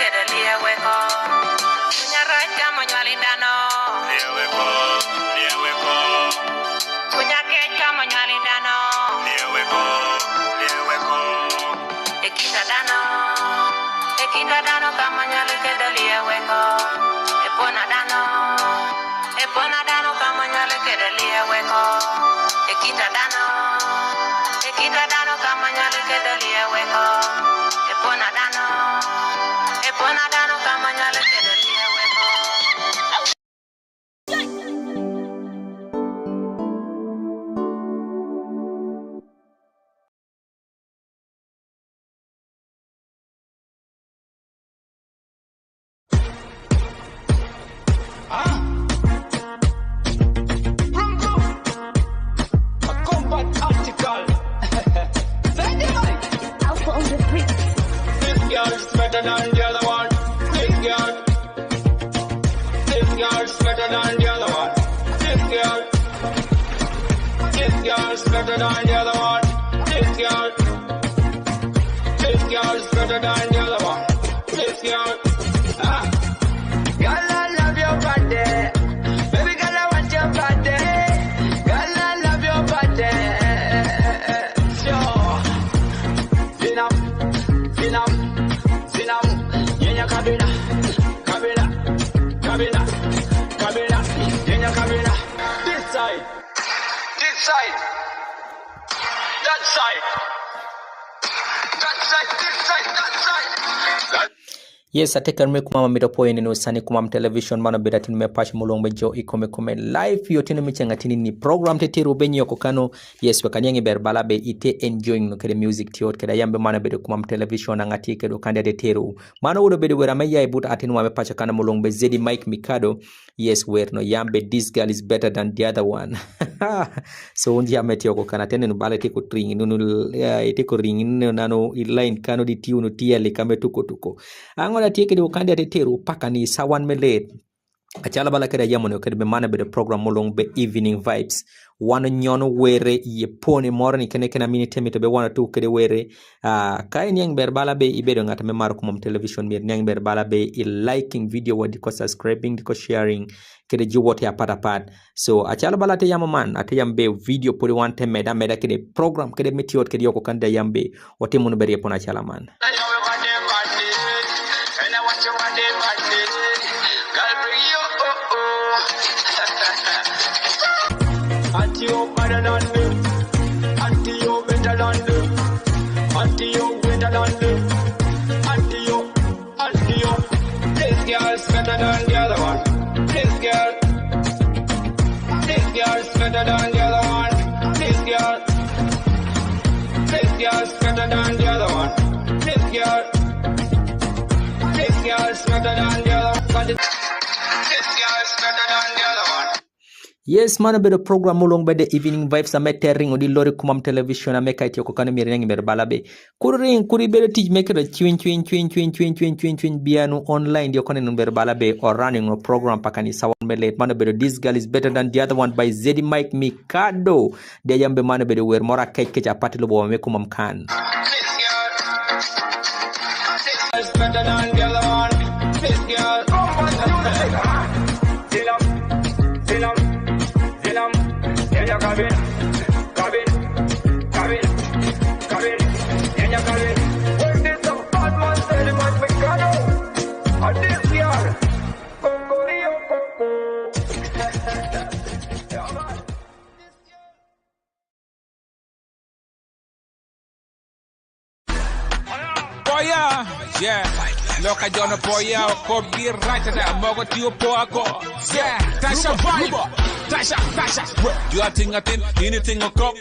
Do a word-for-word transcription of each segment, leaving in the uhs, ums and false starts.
Kede lieweko. Kunya rach ka ma nywali dano. Lieweko, lieweko. Kunya kech ka ma nywali dano. Lieweko, lieweko. E kinda dano. E kinda dano ka ma nywali kede lieweko. E pona dano. E pona dano ka ma nywali kede lieweko. E kinda dano. E kinda dano ka ma nywali kede lieweko. E pona dano. E pona dano ka ma nywali kede lieweko. Ah. Brum, brum. A combat article. Send it on. Alpha on the beat. This girl is better than the other one. This girl. This girl is better than the other one. This girl. This girl is better than the other one. This girl. This girl is better than the other one. This girl. Ah. Girl, I love your body. Baby girl, I want your body. Girl, I love your body. Sure. Zinam, zinam, zinam. Nyenya kabina, kabina, kabina, kabina. Nyenya kabina. This side, this side, that side, that side, this side, that side. Yes, atekere mi kumam a mi dopo ini nu sani kumam television mano bira tin mi pass mulong be jo i kome kome live yo tinu mi chenga tini ni program te tiru be nyoko kano. Yes, we kani ngi ber bala be ite enjoying no kede music tiot kede yambe mano be de kumam television angati kede kande de tiru. Mano udo be de wera me yai but atin wa me pass kano mulong be Zeddy Mike Mikado. Yes, wer no yambe, this girl is better than the other one. So undi yambe tioko kana tene nu bala tiko tring nu nu, eh, tiko ring nu nano i line kano di tiu nu tia le kame tuko tuko. Ango na tie kede ukandi ate teru pakani sawan melet. Achala bala kede yamono kede be mana be de program mulong be Evening Vibes. Wano nyono were ye pone morning kene kena mini temi to be wano tu kede were. Ah, ka i niang ber bala be i bedo ngata me maro kumam television mir niang ber bala be i liking video wa diko subscribing diko sharing kede jiwo te apat apat. So achala bala te yama man ate yam be video podi wan te meda meda kede program kede mitiot kede yoko kande yam be o te munu ber yepon achala man. Auntie, you better than me. Auntie, you better than me. Auntie, you better than me. Auntie, you, auntie, you. This girl is better than the other one. This girl. This girl is better than the other one. This girl. This girl is better than the other one. This girl. This girl is better than the other one. This girl is better than the other one. Yes, mano bedo program mulong be de Evening Vibes ame tering odi lori kumam television ame kai tioko kano mir niang ber bala be. Kuri ring, kuri bedo tij me kede chwin, chwin, chwin, bianu online dio kone nun ber bala be or running no program pakani sawan melet. Mano bedo This Girl Is Better Than The Other One by Zeddy Mike Mikado. Dia yambe mano bedo wer mora kech kech a pati lo bo me kumam kan. This girl is better than the other one. This girl. Silam, silam, silam. Nyenya kabin, kabin, kabin, kabin. Nyenya kabin. When this a bad man seh di man we gado. And this girl. Kokorio koko. Yeah, man. Poya, yeah. Loka jono poya, ko bi right na mogo tiu poa ko. Yeah, Tasha vibe. Tasha, Tasha. Jua ting a tin, ini ting a kop.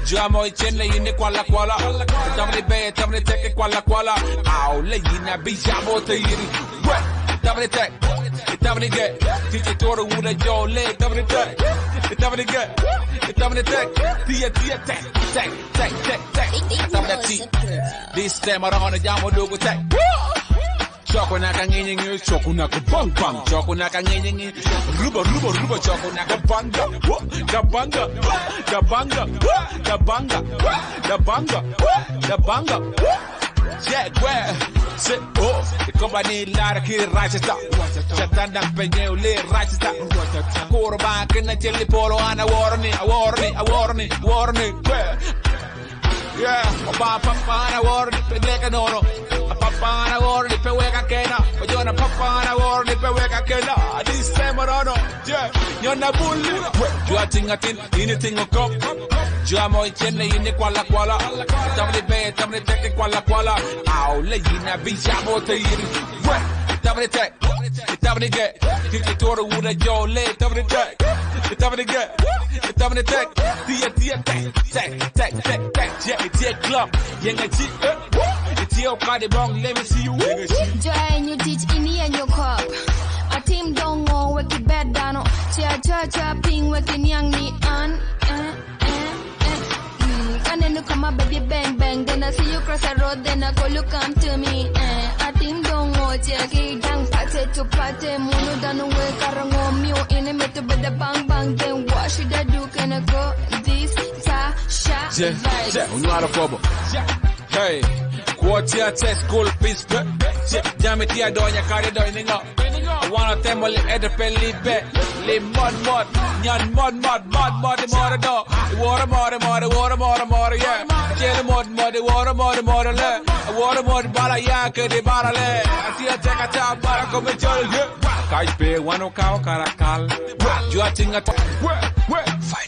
Jua mo i chen le ini kwala kwala. Tamri be, tamri teke kwala kwala. Au le ina bi jabo te ini. Tamri tek, tamri ge. Titi toro wuna jo le, tamri tek. Tamri ge, tamri tek. Tia, tia, tek, tek. Tek, tek, tek. This time around, jamo dogo tek. Choko na ka ngenye nge, choko na ka bang bang. Choko na ka ngenye nge. Ruba, ruba, ruba. Choko na ka banga. Wo, ka banga. Ka banga. Ka banga. Ka banga. Ka banga. Yeah, gwe. Se, oh, i kobani lar ki rachata. Chatan dang penye ule rachata. Kurba kena cheli polo ana warni, warni, warni, warni, gwe. Yeah, oba papa na warni pe leka nono. Papa na warni pe weka kena. Ojona papa na warni pe weka kena. This time around, oh, yeah, nyona bulli. Jua tingatin, ini tingo kop. Jua mo ichene ini kwala kwala. Tamri be, tamri teke kwala kwala. Au le ina bi jabo te ini. Tamri tek, tamri ge. Kiki toro wuda jo le, tamri tek. Tamri ge, tamri tek. Tia, tia, tek, tek, tek, tek, tek. Yeah, tia club. Yenga chi, eh. Tia okade bong, let me see you. Joy and you teach ini and your cup. A team don't go weki bed dano. Chia, chia, chia, ping weki nyang ni an. Eh, eh, eh. Mm, and then you come up, baby, bang, bang. Then I see you cross the road, then I call you, come to me. Eh, a team don't go, chia, ki, gang, party to party. Munu dano we karango, miu, ini metu beda bang, bang. Then what should I do? Can I go this, ta, sha, yeah, vibes. Yeah, unwara kobo. Yeah. Hey, kuotia te school fees pe. Yeah, jami tia donya kare doiningo. I wanna temoli ede pe libe. Li mod mod, nyan mod mod, mod mod, mod do. Wara mod mod, wara mod mod, yeah. Chele mod mod, wara mod mod, le. Wara mod bala ya, kede bala le. Atia teka ta bala kome chol, yeah. Kai pe wano kao karakal. Jua tinga ta. Fire.